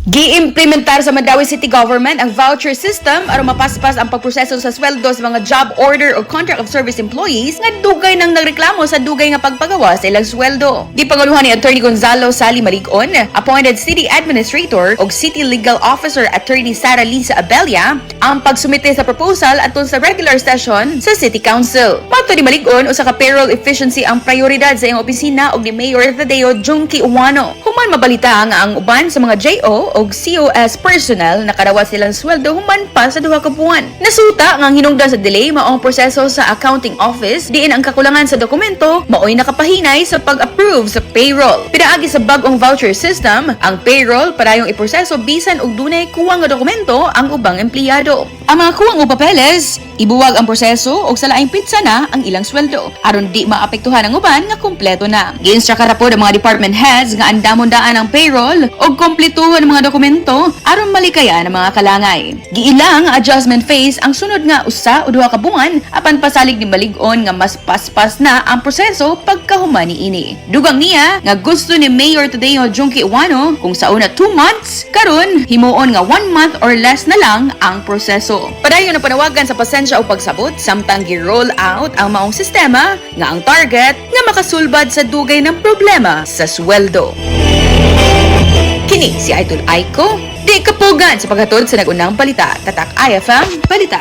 Giimplementar sa Mandaue City Government ang voucher system aron mapaspas ang pagproseso sa sweldo sa mga job order o contract of service employees nga dugay nang nagreklamo sa dugay nga pagpagawa sa ilang sweldo. Gipanguluhan ni Attorney Gonzalo Sali Marigon, appointed City Administrator, ug City Legal Officer Attorney Sara Lisa Abella ang pagsumite sa proposal atol sa regular session sa City Council. Matod ni Maligon, usa ka payroll efficiency ang prioridad sa iyang opisina ug ni Mayor Tadeo Junkie Uwano. Human mabalita nga ang uban sa mga JO og COS personnel nakadawat silang sweldo human pa sa 2 ka buwan. Nasuta nga ang hinungdan sa delay mao ang proseso sa accounting office diin ang kakulangan sa dokumento maoy nakapahinay sa pag-approve sa payroll. Pinaagi sa bag-ong voucher system, ang payroll padayong iproseso bisan og dunay kuwang nga dokumento ang ubang empleyado. Ang mga kuwang og papeles, ibuwag ang proseso og sa laing pitsa na ang ilang sweldo aron di maapektuhan ang uban nga kumpleto na. Giinstruktar pod ang mga department heads nga andamon daan ang payroll og kompletuhon ang mga dokumento aron malikayan ang mga kalangay. Giilang adjustment phase ang sunod nga 1 o 2 ka buwan, apan pasalig ni Malig-on nga mas paspas na ang proseso pagkahuman niini. Dugang niya nga gusto ni Mayor Tadeo Junkie Uwano kung sa una 2 months, karon himuon nga 1 month or less na lang ang proseso. Padayon na panawagan sa pasensya o pagsabot samtang gi-roll out ang maong sistema nga ang target nga makasulbad sa dugay ng problema sa sweldo. Kini si Idol Aiko, di kapugan sa paghatod sa nag-unang balita. Tatak IFM Balita.